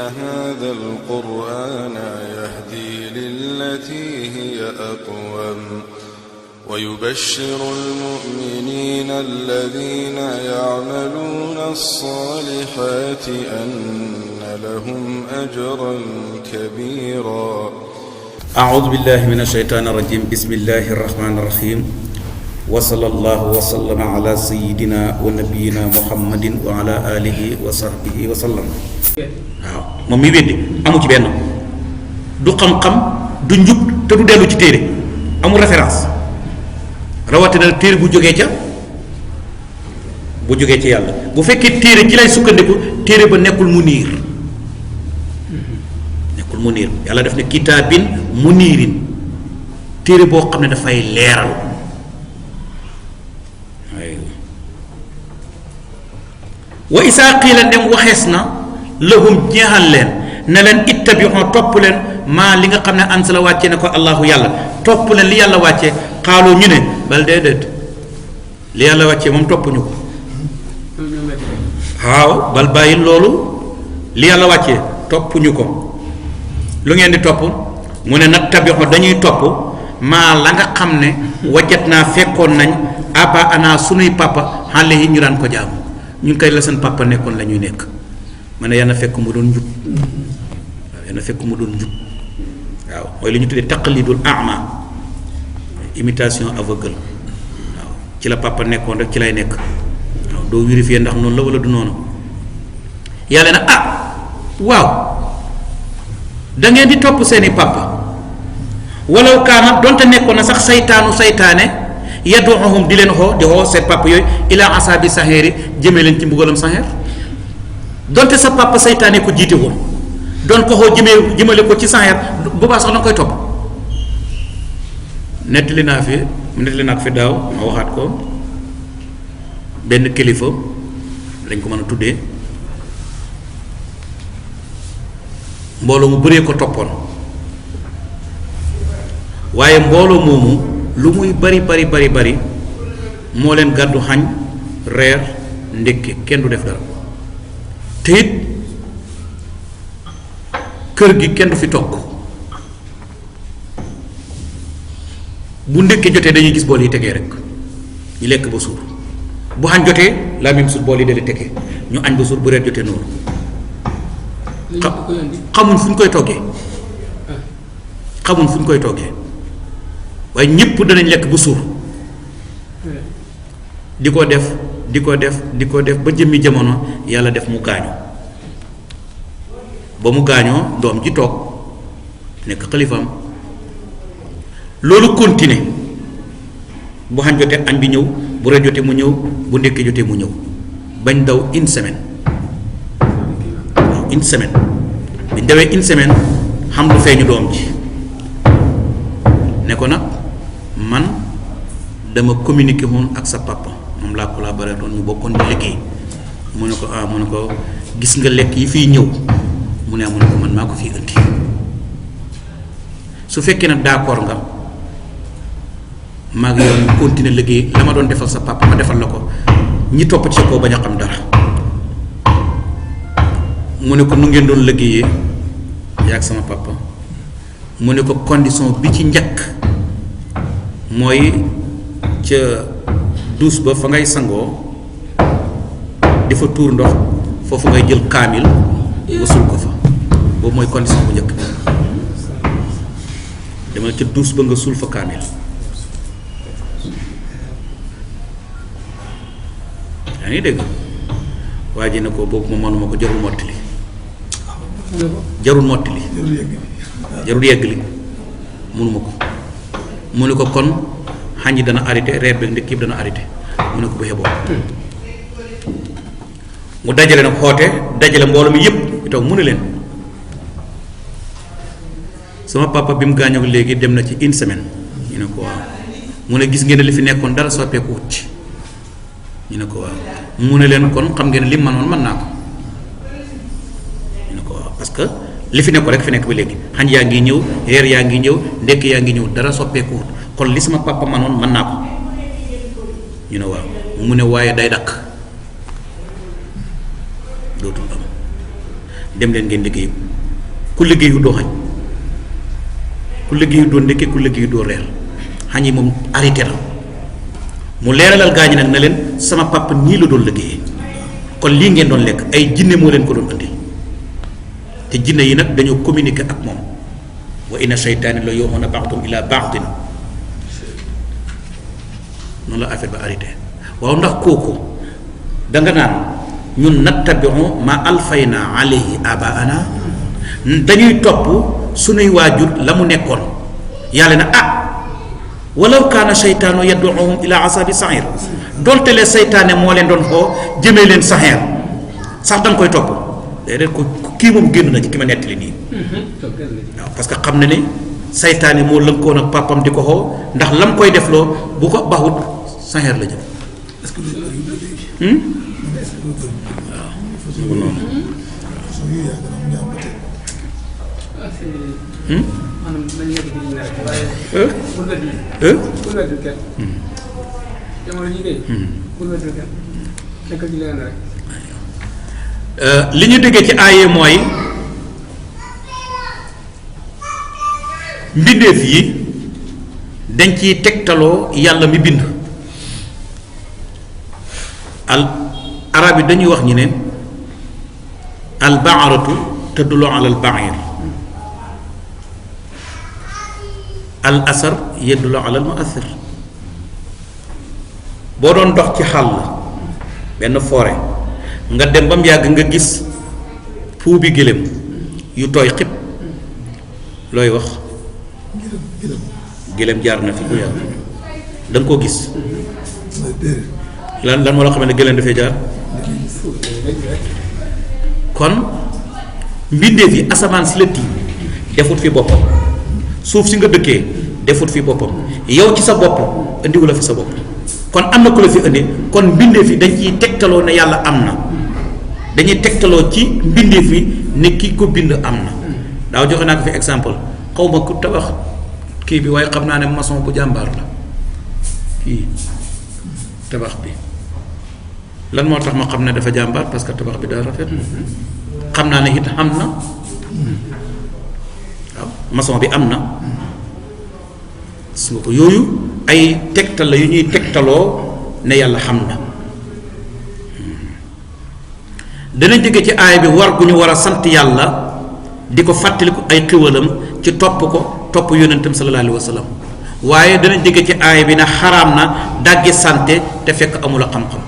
هذا القرآن يهدي للتي هي أقوم ويبشر المؤمنين الذين يعملون الصالحات أن لهم أجرا كبيرا. أعوذ بالله من الشيطان الرجيم. بسم الله الرحمن الرحيم. وصلى الله وسلم على سيدنا ونبينا محمد وعلى آله وصحبه وسلم. waaw moom mi weddi amu ci benn du xam-xam du njub te du dellu ci téere amul référence rawatina téere bu jógee ca yàlla bu fekkee téere ci lay sukkandiku téere ba nekkul muniir yàlla def ne kitaabin muniirin téere boo xam ne dafay leeral wa isaa qiila ndem waxees na lahum jeexal leen ne leen ittabi'u topp leen maa li nga xam ne ansala wàcce ne ko allahu yàlla topp leen li yàlla wàcce xaaloo ñu ne bal déedéet li yàlla wàcce moom toppuñu ko waaw bal bàyyi loolu li yàlla wàcce toppuñu ko lu ngeen di topp mu ne nag tabi'u dañuy topp maa la nga xam ne wajat naa fekkoon nañ aba ana sunuy papa xale yi ñu daan ko jaamu ñun kay la seen papa nekkoon la ñuy nekk ma ne yàlla fekk mu doon njub waaw yàlla fekk mu doon njub waaw mooy li ñu tuddee taqlidul a'ma imitation aveugle waaw ci la papa nekkoon rek ci lay nekk waaw doo vérifier ndax noonu la wala du noonu yàlla na waaw da ngeen di topp seeni papa walaw kaana donte nekkoon na sax saytaane yaduuhum di leen xoo di xoo seen papa yooyu ilaa asaabi saxeeri jëmee leen ci mbugalam saxeer donte sa papa saytaane ko jiite woon doon ko xoo jëmale ko ci saxeer bu baax sax la nga koy topp nettali naa ko fi daaw ma waxaat ko benn kilifa lañ ko mën a tuddee mbooloo mu bëree ko toppoon waaye mbooloo moomu lu muy bari moo leen gàddu xañ reer ndékki kenn du def dara te it kër gi kenn du fi togg bu ndékki jotee dañuy gis bool yi tegee rek ñu lekk ba suur bu xañ jotee la même chose bool yi dale tegee ñu añ ba suur bu reer jotee noonu xamuñ fu ñu koy toggee waaye ñëpp danañ lekk bu suur di ko def ba jëmmi jamono yàlla def mu gaañu ba mu gaañoo doom ji toog nekk xalifaam loolu continuer bu xañ jotee añ bi ñëw bu reer jotee mu ñëw bu ndekki jotee mu ñëw bañ daw une semaine biñ dawee une semaine xam lu feeñu doom ji ne ko nag man dama communiqué woon ak sa papa moom laa collaboré doon ñu bokkoon di liggéey mu ne ko gis nga lekk yi fiy ñëw mu ne ko man maa ko fii indi su fekkee nag d'accord nga maa ngi yoon continuer liggéey la ma doon defal sa papa ma defal la ko ñi topp ci ko bañ a xam dara mu ne ko nu ngeen doon liggéeyee yaa ak sama papa mu ne ko condition bi ci njëkk mooy ca douche ba fa ngay sangoo di fa tuur ndox foofu ngay jël kaamil wasul ko fa boobu mooy condition bu njëkk demal ca douche ba nga suul fa kaamil yaa ngi dégg waa ji ne ko boobu ma manuma ko jarul mottali jarul yeggali mënuma ko mu ne ko kon xañ yi dana arrêté reer bi ndekki dana arrêté mu ne ko bu xeboo mu dajale nag dajale mbooloo mi yëpp toog mu ne leen sama papa bi mu gaañoo léegi dem na ci une semaine ñu ne ko waaw mu ne gis ngeen ne li fi nekkoon dara soppeeku wut ci ñu ne ko waaw mu ne leen kon xam ngeen li manoon mën naa ko ñu ne ko waaw parce que li fi nekk rek fi nekk ba léegi xañ yaa ngi ñëw reer yaa ngi ñëw ndekk yaa ngi ñëw dara soppeeku wut kon li sama papa manoon mën naa ko ñu ne waaw mu ne waaye day dakk dootul am dem leen ngeen liggéey ku liggéeyu doo xañ ku liggéeyu doo ndekke ku liggéeyu doo reer xañ yi moom arrêté na mu leeralal gaañi nag ne leen sama papa nii la doon liggéeyee kon lii ngeen doon lekk ay jinne moo leen ko doon andil te jinne yi nag dañoo communiquer ak moom wa inna seytaane la yuuxuuna ba'duhum ilaa ba'din noonu la affaire ba arrêté waaw ndax kooku danga naan ñun nattabi'u ma alfayna alayhi abaana dañuy topp sunuy waajur la mu nekkoon yàlla na walaw kaana seytaanu yad'uhum ila asabi sa'ir donte le seytaane moo leen doon xoo jëmee leen saxeer sax danga koy topp déedéet ko kii moom génn na ci ki ma nettali nii waaw parce que xam na ne seytaane moo lënkoon ak papam di ko xoo ndax lam koy defloo bu ko baxut saxeer la jëm li ñu déggee ci aaye mooy mbindeef yi dañ ciy tegtaloo yàlla mi bind al arab yi dañuy wax ñi ne al baaratu tadullu ala al bair al asar yadullu ala al muathir boo doon dox ci xàll benn forêt nga dem ba mu yàgg nga gis fuu bi gëléem yu tooy xib looy wax gëléem jaar na fi bu yàgg da nga koo gis lan moo la xam ne gëléem dafay jaar kon mbindeef yi asamaan si la tiim defut fi boppam suuf si nga dëkkee defut fi boppam yow ci sa bopp indiwu la fi sa bopp kon am na ku la fi indi kon mbindeef yi dañ ciy tegtaloo ne yàlla am na dañuy tegtaloo ci mbindeef yi ne ki ko bind am na daaw joxe naa ko fi exemple xaw ma ku tabax kii bi waaye xam naa ne maçon bu jàmbaar la kii tabax bi lan moo tax ma xam ne dafa jàmbaar parce que tabax bi daa rafet xam naa ne it am na waaw maçon bi am na su ko yooyu ay tegtal la yu ñuy tegtaloo ne yàlla xam na dana jóge ci aaya bi war gu ñu war a sant yàlla di ko fàttaliku ay xiwalam ci topp ko topp yonentam sallallahu alayhi wa sallam waaye dana jóge ci aaya bi ne xaraam na dàggi sante te fekk amula xam-xam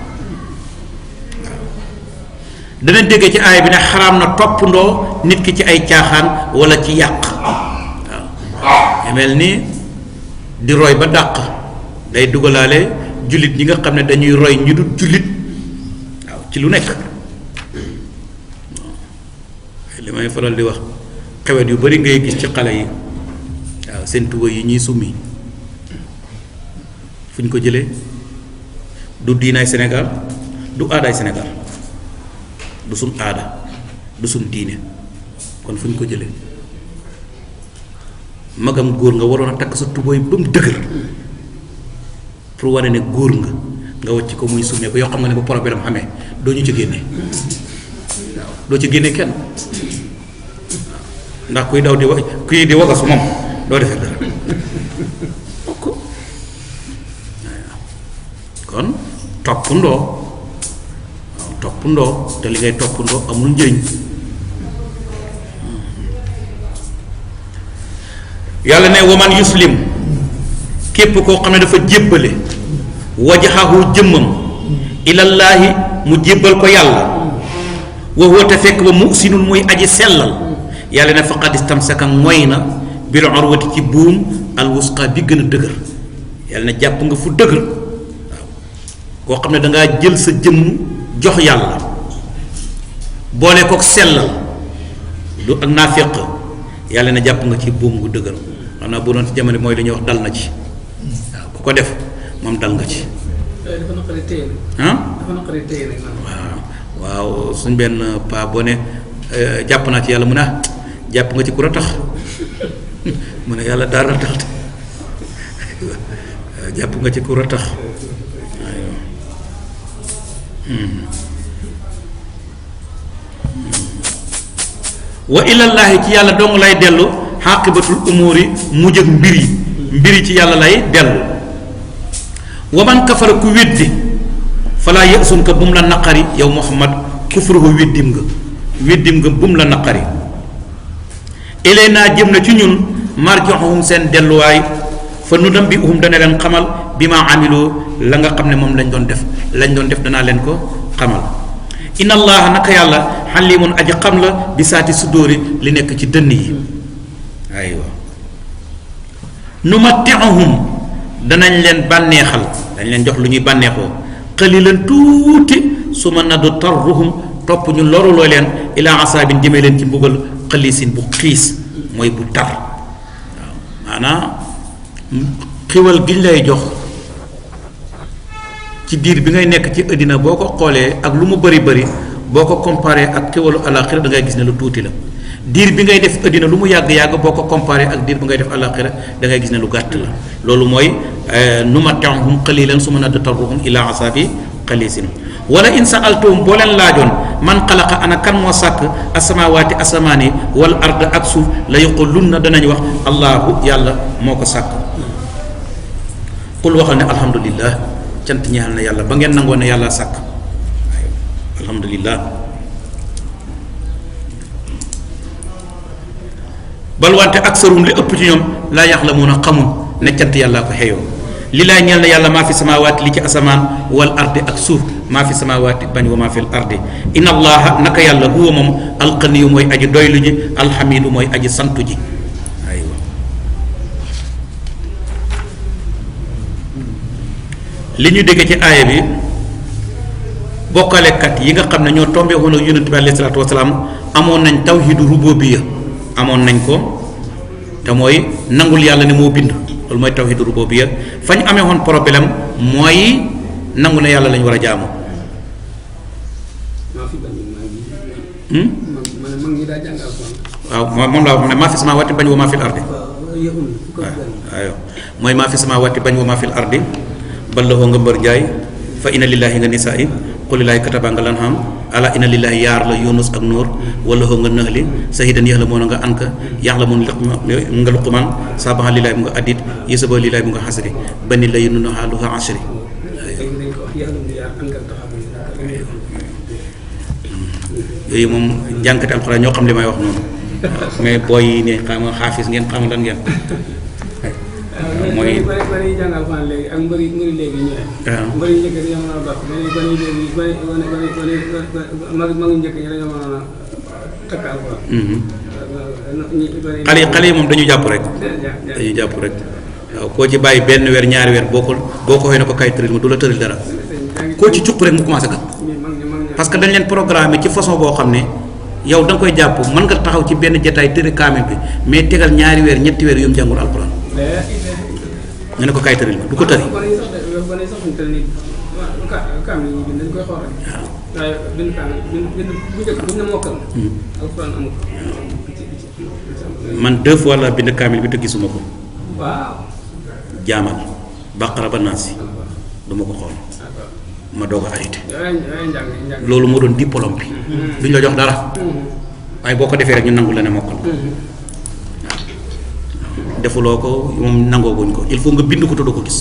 dana jóge ci aaya bi ne xaraam na toppandoo nit ki ci ay caaxaan wala ci yàq waaw mel ni di roy ba dàq day dugalaale jullit ñi nga xam ne dañuy roy ñu dul jullit waaw ci lu nekk li may faral di wax xewet yu bari ngay gis ci xale yi waaw seen tuba yi ñuy summi fu ñu ko jëlee du diinaay Sénégal du aadaay Sénégal du suñ aada du suñ diine kon fu ñu ko jëlee magam góor nga waroon a takk sa tubooy ba mu dëgër pour wane ne góor nga wàcc ko muy summee ko yoo xam nga ne bu problème xamee doo ñu ci génne waaw doo ci génne kenn ndax kuy daw di wa kuy di wagasu moom doo defee dara kon toppandoo waaw toppandoo te li ngay toppandoo amul njëriñ yàlla ne waman yuslim képp koo xam ne dafa jébbale wajahahu jëmmam ilallaahi mu jébbal ko yàlla wa huwa te fekk ba muhsinun muy aji sellal yàlla ne faqad istamsaka mooy na bil urwati ci buum alwusqa bi gën a dëgër yàlla ne jàpp nga fu dëgër waaw koo xam ne dangaa jël sa jëmm jox yàlla boole kook sellal du ak naafeq yàlla ne jàpp nga ci buum gu dëgër xam naa bu doon ci jamono mooy li ñuy wax dal na ci waaw ku ko def moom dal nga ci dafa naqari téye dafa naqari téye nag waaw suñ benn pa boo ne jàpp naa ci yàlla mu ne jàpp nga ci ku tax mu ne yàlla dara tax jàpp nga ci ku tax wa ilallahi ci yàlla dong lay dellu xaqibatul umuri mujj ak mbir yi ci yàlla lay dellu wa man kafara ku weddi falaa yësunka bu mu la naqari yow Muhammad kufruhu weddim nga bu mu la naqari ilay naa jëm na ci ñun marjoxuhum seen delluwaay fa nu dem bi uhum dana leen xamal bi ma amiloo la nga xam ne moom lañ doon def danaa leen ko xamal inna allaha naka yàlla xalimun aji xam la bi saati sudóori li nekk ci dënn yi aywa nu mattiuhum danañ leen bànneexal dañ leen jox lu ñuy bànneexoo qalilan tuuti su ma nadu tarruhum topp ñu loruloo leen ilaa asaabin jëmee leen ci mbugal xalisin bu xiis mooy bu tar waaw maanaam xiwal giñ lay jox ci diir bi ngay nekk ci àddina boo ko xoolee ak lu mu bari boo ko comparé ak xiwalu alaxira da ngay gis ne lu tuuti la diir bi ngay def àddina lu mu yàgg-yàgg boo ko comparé ak diir bi ngay def alaxira da ngay gis ne lu gàtt la loolu mooy numatti'uhum qalilan summa nadtarruhum ila asabi qalisin wala in sa'altum boo leen laajoon man xalaqa ana kan moo sàkk asamawaati asamaani wal ard ak suuf la yaqulunna danañ wax allahu yàlla moo ko sàkk qul waxal ne alhamdulillah cant ñaal na yàlla ba ngeen nangoo ne yàlla sàkk alhamdulillah bal wante aksarum li ëpp ci ñoom laa yaxlamuuna xamun ne cant yàlla ko xeyoo li laay ñeel na yàlla maa fi samawaati li ci asamaan wal ardi ak suuf maa fi samawaati bañ wa maa fi ardi inna allaha naka yàlla huwa moom alqaniyu mooy aji doylu ji alxamidu mooy aji santu ji aywa li ñu dégg ci aaya bi bokkalekat yi nga xam ne ñoo tombé woon ak yonent bi alayhi salaatu wasalaam amoon nañ tawhidu rububiyya amoon nañ ko te mooy nangul yàlla ne moo bind loolu mooy tawhidu rububiyya fañ amee woon problème mooy nangu ne yàlla lañ war a jaamu. waaw moom laa wax ne maa fi samaawaati bañ wa maa fil ardi waaw mooy maa fi samaawaati bañ wa maa fil ardi ballahoo nga mbër jaay fa inna lillahi nga nisaa yi qulillaahi kataba nga lan xam ala inna lillahi yaar la yunus ak nuur wala hoo nga nëxli sahidan yàlla moo na nga anka yàlla mun nga luquman sabaha lillahi mu nga addit yësaba lillahi mu nga xasri bani la yununa xaaluha ashri yooyu moom jànkati alxuraan ñoo xam li may wax noonu mais booy yi ne xam nga xaafis ngeen xam lan ngeen mooy bari jàngal fan léegi ak mbëri léegi ñu ne mbëri njëkk dañoo mën a dox bari léegi mag njëkk ñi dañoo mën a takk alxuraan xale yi moom dañu jàpp rek waaw koo ci bàyyi benn weer ñaari weer boo ko xëy na ko kay tëril ma du la tëril dara koo ci cuq rek mu commencé kat parce que dañ leen programme ci façon boo xam ne yow da nga koy jàpp mën nga taxaw ci benn jataay tëri kaamil bi mais tegal ñaari weer ñetti weer yu mu jàngul alxuraan nga ne ko kay tëril ma du ko tëri man 2 fois la bind kaamil bi te gisuma ko jaamal baqara ba naasi duma ko xool ma doog a arrêté loolu moo doon diplôme bi duñ la jox dara waaye boo ko defee rek ñu nangu la ne mokkal defuloo ko moom nangoo guñ ko il faut nga bind ko te doo ko gis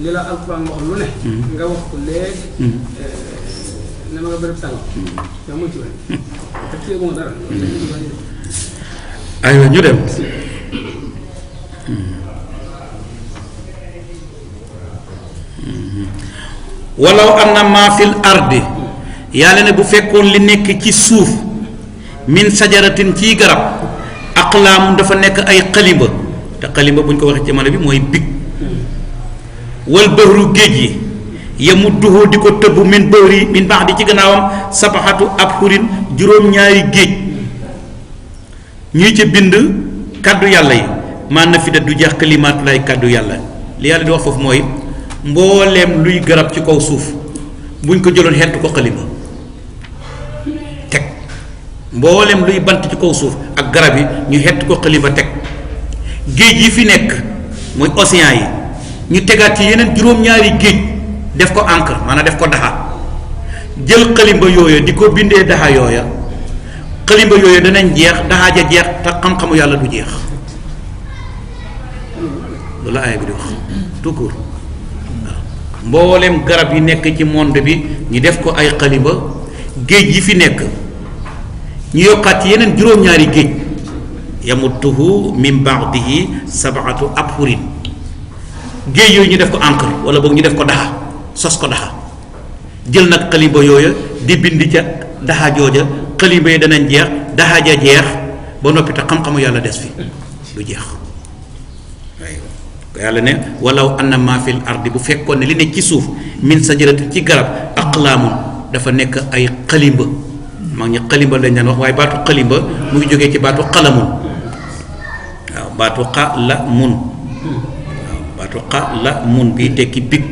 li la alxuraan wax lu ne nga wax ko léegi ne ma nga bërëb sànq yow mu ci wane te téeguma dara aywa ñu dem walaw anna maa fil ardi yàlla ne bu fekkoon li nekk ci suuf min sajaratin ciy garab aqlaam dafa nekk ay xalimba te xalimba bu ñu ko waxee ci jamono bi mooy big wal bahru géej yi yamudduhu di ko tëbb min bahri min baax di ci gannaawam sabaxatu ab xurin juróom-ñaari géej ñuy ca bind kàddu yàlla yi man na fi da du jeex kalimaatu lay kàddu yàlla li yàlla di wax foofu mooy mbooleem luy garab ci kaw suuf buñ ko jëloon xeetu ko xalima teg mbooleem luy bant ci kaw suuf ak garab yi ñu xeetu ko xalima teg géej yi fi nekk mooy océan yi ñu tegaat ci yeneen juróom-ñaari géej def ko encre maanaam def ko daxa jël xalimba yooya di ko bindee daxa yooya xalimba yooya danañ jeex daxa ja jeex te xam-xamu yàlla du jeex loolu la aaya bi di wax tout court mboolem garab yi nekk ci monde bi ñu def ko ay xalimba géej yi fi nekk ñu yokkaat ci yeneen juróom-ñaari géej yamuttuhu min ba'dihi sab'atu abhurin géej yooyu ñu def ko encre wala boog ñu def ko daxa sos ko daxa jël nag xalimba yooya di bind ca daxa jooja xalimba yi danañ jeex daxa ja jeex ba noppi te xam-xamu yàlla des fi du jeex yàlla ne walaw anna ma fil ardi bu fekkoon ne li nekk ci suuf min sajaratin ci garab aqlaamun dafa nekk ay xalimba mag ñi xalimba lañ daan wax waaye baatu xalimba mu ngi jógee ci baatu xalamun waaw baatu xalamun waaw baatu xalamun bii tekki big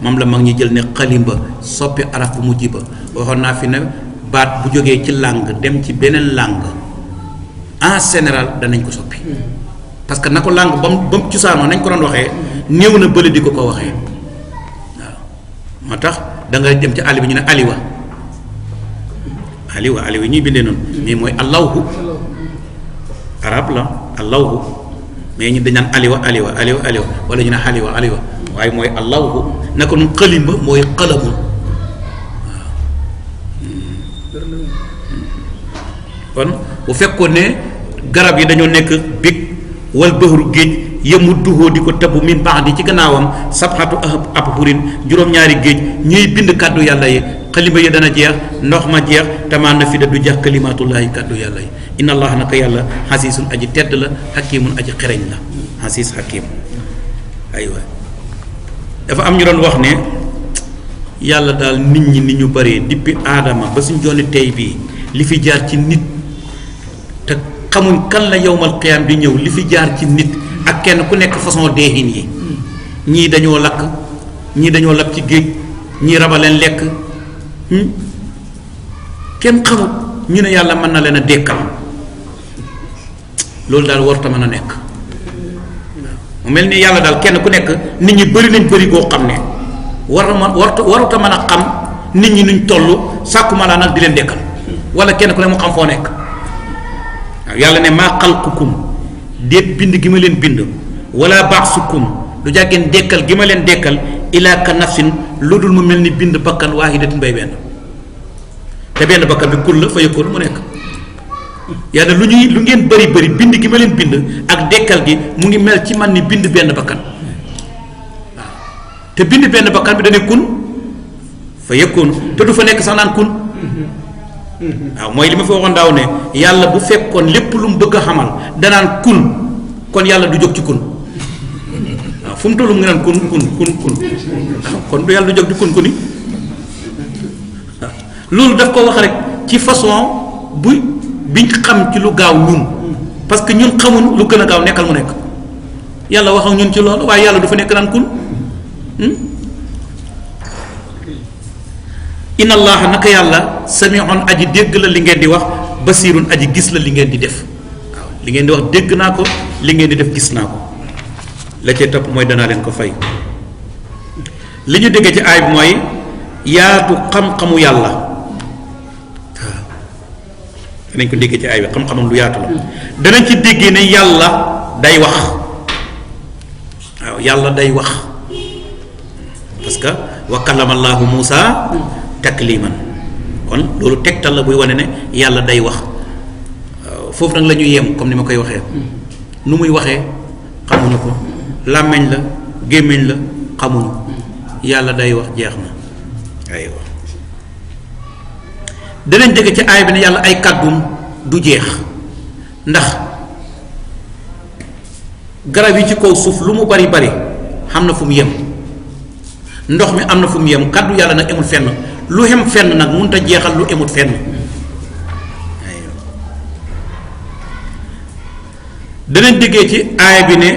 moom la mag ñi jël ne xalimba soppi araf bu mujj ba waxoon naa fi ne baat bu jógee ci langue dem ci beneen langue en général danañ ko soppi parce que na ko langue ba mu cosaanoo nañ ko doon waxee néew na bële di ko waxee waaw moo tax da nga dem ci àll bi ñu ne aliwa ñuy bindee noonu mais mooy allawhu arab la allawhu mais ñu dañ naan aliwa wala ñu ne aliwa waaye mooy allawhu naka nun xalimba mooy xalamun waaw kon bu fekkoon ne garab yi dañoo nekk big wal bahru géej yamudduhu di ko tëbb min ba'di ci gannaawam sab'atu abhurin juróom-ñaari géej ñuy bind kàddu yàlla yi xalima yi dana jeex ndox ma jeex tamaan na fi da du jeex kalimatullahi kàddu yàlla yi inna allah naka yàlla xasiisun aji tedd la xakiimun aji xereñ la xasiis xakiim aywa dafa am ñu doon wax ne yàlla daal nit ñi ni ñu bëree dippi aadama ba suñ jooni tey bii li fi jaar ci nit te xamuñ kan la yowmal qiyaam di ñëw li fi jaar ci nit ak kenn ku nekk façon deexin yi ñii dañoo lakk ñii dañoo lab ci géej ñii rabaleen lekk kenn xamut ñu ne yàlla mën na leen a dekkal loolu daal warta mën a nekk mu mel ni yàlla daal kenn ku nekk nit ñi bëri nañ bëri goo xam ne waruta mën a xam nit ñi nuñ toll sàkkuma laa nag di leen dekkal wala kenn ku ne mu xam foo nekk waaw yàlla ne maa xalqukum déet bind gi ma leen bind wala ba'sukum du jàggeen dekkal gi ma leen dekkal ilaa ka nafsin lu dul mu mel ni bind bakkan waahidatin bay benn te benn bakkan bi kul la fa yëkkoon mu nekk yàlla lu ngeen bëri bind gi ma leen bind ak dekkal gi mu ngi mel ci man ni bind benn bakkan waaw te bind benn bakkan bi dane kun fa yëkkoon te du fa nekk sax naan kun waaw mooy li ma fi waxoon daaw ne yàlla bu fekkoon lépp lu mu bëgg a xamal danaan kun kon yàlla du jóg ci kun waaw fu mu tollu mu ngi naan kun waaw kon du yàlla du jóg di kun kuni waaw loolu daf ko wax rek ci façon biñ xam ci lu gaaw ñun parce que ñun xamun lu gën a gaaw nekkal mu nekk yàlla wax ak ñun ci loolu waaye yàlla du fa nekk naan kun inna allaha naka yàlla sami'un aji dégg la li ngeen di wax basirun aji gis la li ngeen di def waaw li ngeen di wax dégg naa ko li ngeen di def gis naa ko la cay topp mooy danaa leen ko fay li ñu déggee ci aay bi mooy yaatu xam-xamu yàlla waaw danañ ko déggee ci aay bi xam-xamam lu yaatu la danañ ci déggee ne yàlla day wax waaw yàlla day wax parce que wa kallama allahu Muusa takliman kon loolu tegtal la buy wane ne yàlla day wax foofu nag la ñuy yem comme ni ma koy waxee nu muy waxee xamuñu ko làmmeñ la gémmiñ la xamuñu yàlla day wax jeex na aywa danañ dégg ci aay bi ne yàlla ay kàddum du jeex ndax garab yi ci kaw suuf lu mu bari xam na fu mu yem ndox mi am na fu mu yem kàddu yàlla nag emul fenn lu xem fenn nag mënut a jeexal lu emut fenn danañ déggee ci aaya bi ne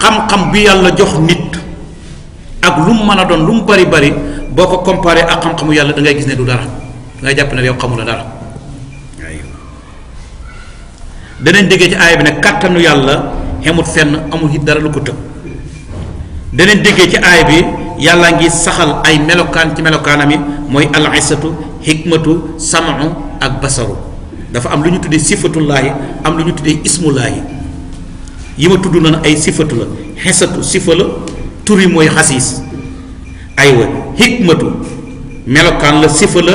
xam-xam bi yàlla jox nit ak lu mu mën a doon lu mu bari boo ko comparé ak xam-xamu yàlla da ngay gis ne du dara dangay jàpp ne yow xamula dara danañ déggee ci aaya bi ne kàttanu yàlla xemut fenn amul it dara lu ko tëb danañ déggee ci aay bi yàlla ngi saxal ay melokaan ci melokaanam yi mooy al isatu hikmatu samu ak basaru dafa am lu ñu tuddee sifatullaahi am lu ñu tuddee ismullaahi yi ma tudd noonu ay sifatu la xisatu sifa la tur yi mooy xasiis aywa hikmatu melokaan la sifa la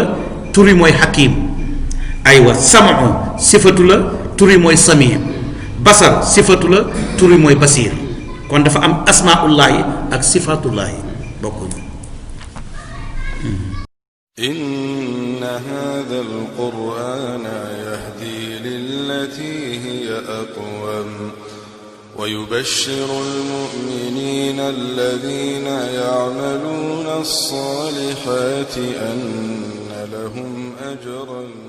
tur yi mooy xakiim aywa samu sifatu la tur yi mooy samii basar sifatu la tur yi mooy basiir kon dafa am asmaullaahi ak sifatullaahi bokkuñu. inna haadha al-qur'aana yahdii lillatii hiya aqwam wa yubashshiru al-mu'miniina allaziina ya'maluuna as-saalihaati anna lahum ajran